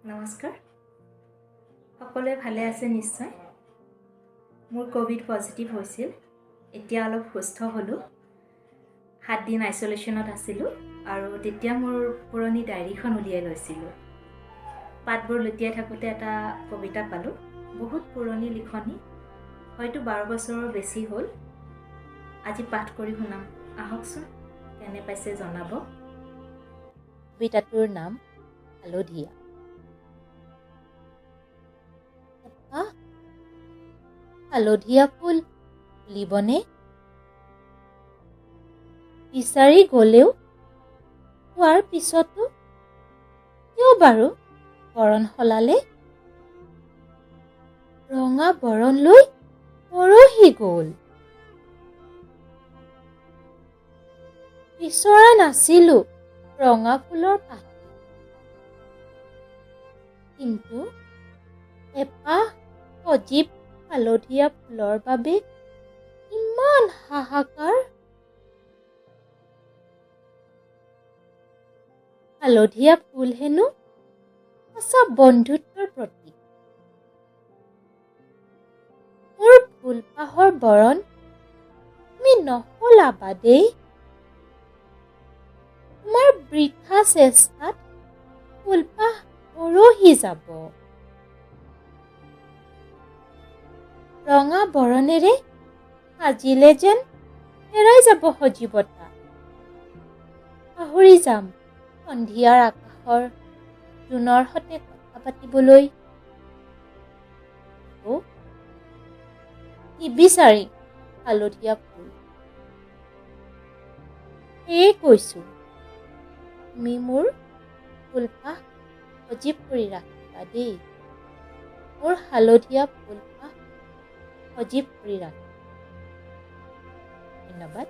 নমস্কাৰ, সকলোৱে ভালে আছে নিশ্চয়। মোৰ ক'ভিড পজিটিভ হৈছিল, এতিয়া অলপ সুস্থ হ'লোঁ। 7 দিন আইচলেশ্যনত আছিলোঁ আৰু তেতিয়া মোৰ পুৰণি ডায়েৰীখন উলিয়াই লৈছিলোঁ। পাতবোৰ লুটিয়াই থাকোঁতে এটা কবিতা পালোঁ, বহুত পুৰণি লিখনি, হয়তো 12 বছৰৰ বেছি হ'ল। আজি পাঠ কৰি শুনাম, আহকচোন কেনে পাইছে জনাব। কবিতাটোৰ নাম হালধীয়া। হালধীয়া ফুল ফুলিবনে? বিচাৰি গ'লেও পোৱাৰ পিছতো কিয় বাৰু বৰণ সলালে? ৰঙা বৰণ লৈ মৰহি গ'ল। বিচৰা নাছিলোঁ ৰঙা ফুলৰ পাহি, কিন্তু এপাহ সজীৱ হালধীয়া ফুলৰ বাবে ইমান হাহাকাৰ। হালধীয়া ফুল হেনো সঁচা বন্ধুত্বৰ প্ৰতীক। মোৰ ফুলপাহৰ বৰণ তুমি নহলাবা দেই। তোমাৰ বৃথা চেষ্টাত ফুলপাহ মৰহি যাব। ৰঙা বৰণেৰে সাজিলে যেন হেৰাই যাব সজীৱতা। পাহৰি যাম সন্ধিয়াৰ আকাশৰ জোনৰ সতে কথা পাতিবলৈ। নিবিচাৰিম হালধীয়া ফুল। সেয়ে কৈছোঁ, তুমি মোৰ ফুলপাহ সজীৱ কৰি ৰাখিবা দেই। মোৰ হালধীয়া ফুলপাহ সজীৱ কৰি ৰাখিবা। ধন্যবাদ।